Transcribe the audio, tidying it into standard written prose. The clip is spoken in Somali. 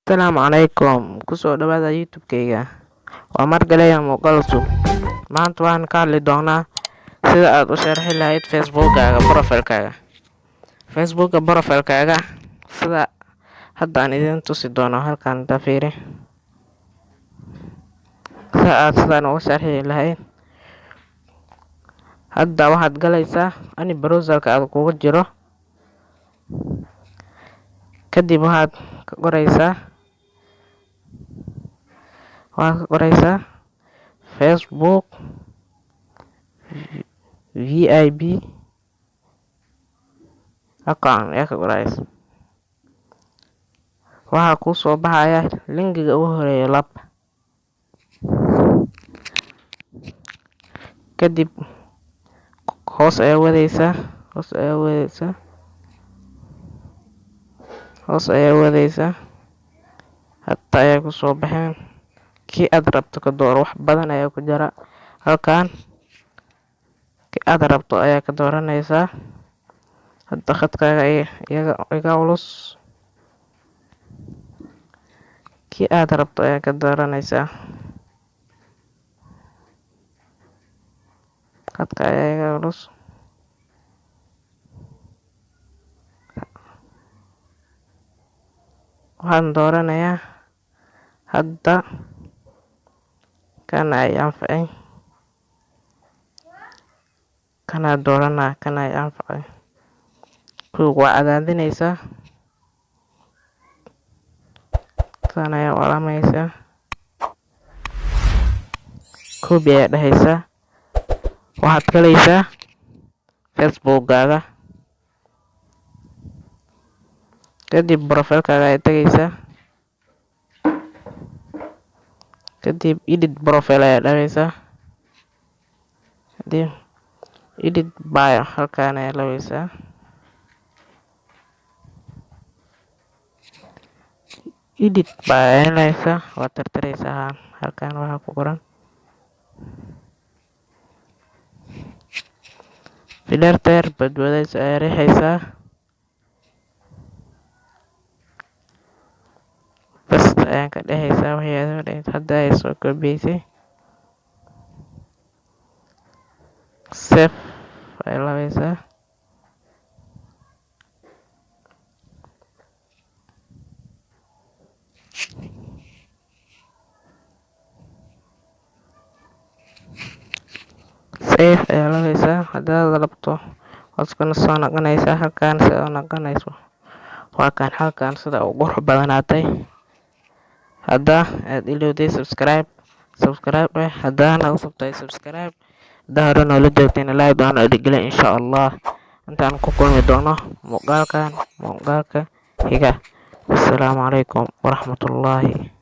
Asalaamu calaykum, kusoo dhawaada YouTube-kayga. Waa mar kale muuqaal cusub. Maanta waxaan ka hadli doonaa sida aad u sharxi lahayd Facebookkaaga profile-kaaga. Facebooka profile-kaaga sida hadda aan idin tusi doono halkan ta fiiri. Sida aad sidaan ugu sharxi lahayd. Hadda waxaad galaysaa any browser-ka aad kugu jiro. Kadib waxaad ka qoraysaa Facebook VIP account ayaa ka qoraysa. Waxaa kuu soo baxaya linkiga ugu horeeya lab. Kadib hoos ayaa wadaysaa, hoos ayaa wadaysaa, hoos ayaa wadaysaa. Hatta ayaa ku soo baxeen kii aad rabto ka dooro. Wax badan ayaa ku jira halkan. Kii aad rabto ayaa ka dooranaysaa. Hadda khadkaaga iyaga iga culus. Kii aad rabto ayaa ka dooranaysaa. Khadka ayaa iga culus. Waxaan dooranayaa hadda kan ay anfacay. Kana dooranaa kan ay anfacay. Kuwa waa cadaadinaysaa. Tan ayaa walamaysaa. Copy ayaa dhahaysaa. Waxaad galaysaa Facebookkaaga. Kadib profile-kaaga ayaad tagaysaa. Kadib edit profile ayaa dhahaysaa. Kadib edit bio halkaan ayaa lawaysaa. Edit bio ayaa lawaysaa. Waad tirtiraysaa halkaan waxaa ku qoran. Filter badbaadaysa ayaa riixaysaa. Paste ayaan ka dhehaysaa wixii aad hadda ay soo koobiyeysay. Save ayaa lawaysaa. Save ayaa lawaysaa. Haddaad rabto waad iska soo noqonaysaa halkaan sida u noqonayso. Waa kan halkaan sida u qurux badanaatay. Hadda aad ilowday subscribe, subscribe eh. Haddaa nagu cusubtahay subscribe. Haddaa hore noola joogtayna like doona dhiirrigelin insha Allah. Intaan ku kulmi doono muuqaalkan muuqaalka xiga. Assalaamu calaykum waraxmatullaahi.